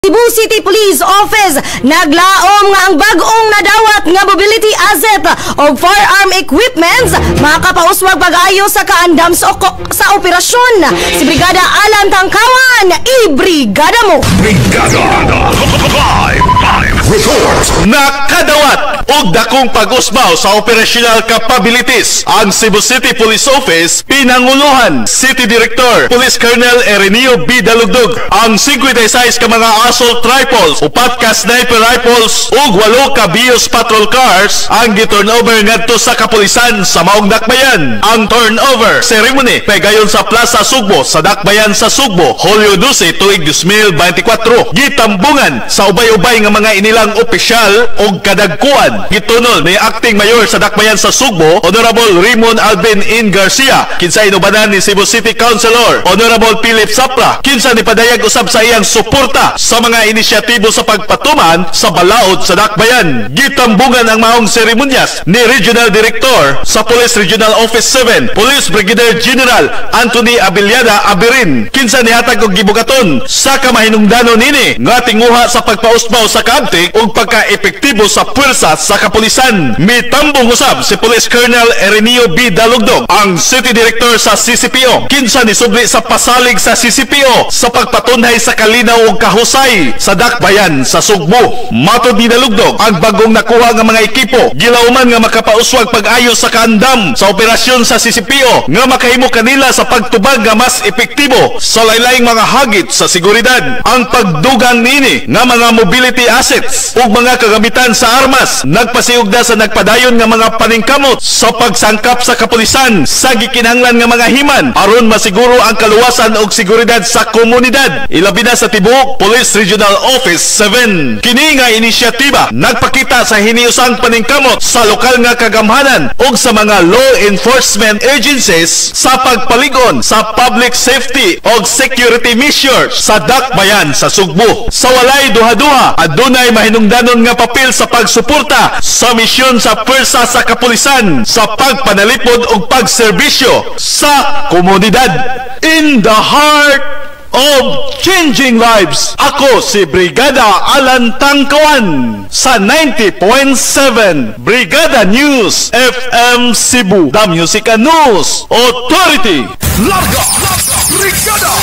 Cebu City Police Office naglaom nga ang bag-ong nadawat nga mobility asset o firearm equipments makapauswag pag-ayo sa kaandam sa operasyon. Si Brigada Alan Tangkawan, i-brigada mo! Brigada Live Live Report. Nakadawat og dakong pag-usbaw sa operational capabilities ang Cebu City Police Office, pinanguluhan City Director Police Colonel Erenio B. Dalugdog. Ang 56 ka mga assault rifles, 4 ka sniper rifles ug 8 ka Vios patrol cars ang gi-turnover ngadto sa kapulisan sa maong dakbayan. Ang turnover ceremony pagayon sa Plaza Sugbo sa dakbayan sa Sugbo, Hulyo 12 tuig 2024. Gitambungan sa ubay-ubay nga mga inilang opisyal og kadagkuan. Gitunol ni Acting Mayor sa dakbayan sa Sugbo, Honorable Raymond Alvin N. Garcia, kinsa inubanan ni Cebu City Councilor Honorable Philip Sapra, kinsa nipadayag usab sa iyang suporta sa mga inisyatibo sa pagpatuman sa balaod sa dakbayan. Gitambungan ang maong seremonyas ni Regional Director sa Police Regional Office 7, Police Brigadier General Anthony Abellada Aberin, kinsa nihatag og gibugaton sa kamahinungdanon nini nga tinguha sa pagpausbaw sa kaabtik ug pagka-epektibo sa puwersa sa kapulisan. Mitambong usab si Police Colonel Erenio B. Dalugdog, ang City Director sa CCPO, kinsa nisubli sa pasalig sa CCPO sa pagpatunhay sa kalinaw ug kahusay sa dakbayan sa Sugbo. Matod ni Dalugdog, ang bagong nakuha nga mga ekipo gilauman nga makapauswag pag-ayo sa kaandam sa operasyon sa CCPO nga makahimo kanila sa pagtubag nga mas epektibo sa laylayng mga hagit sa seguridad. Ang pagdugang nini nga mga mobility assets ug mga kagamitan sa armas nagpasiugda sa nagpadayon nga mga paningkamot sa pagsangkap sa kapulisan sa gikinahanglan nga mga himan aron masiguro ang kaluwasan ug seguridad sa komunidad, ilabi na sa tibuok Police Regional Office 7. Kini nga inisyatiba nagpakita sa hiniusang paningkamot sa lokal nga kagamhanan ug sa mga law enforcement agencies sa pagpalig-on sa public safety ug security measures sa dakbayan sa Sugbo. Sa walay duha-duha, adunay mahinungdanon nga papel sa pagsuporta sa misyon sa pwersa sa kapulisan sa pagpanalipod ug pagserbisyo sa komunidad. In the heart of changing lives. Ako si Brigada Alan Tangkawan sa 90.7 Brigada News FM Cebu, The Music and News Authority. Larga Brigada.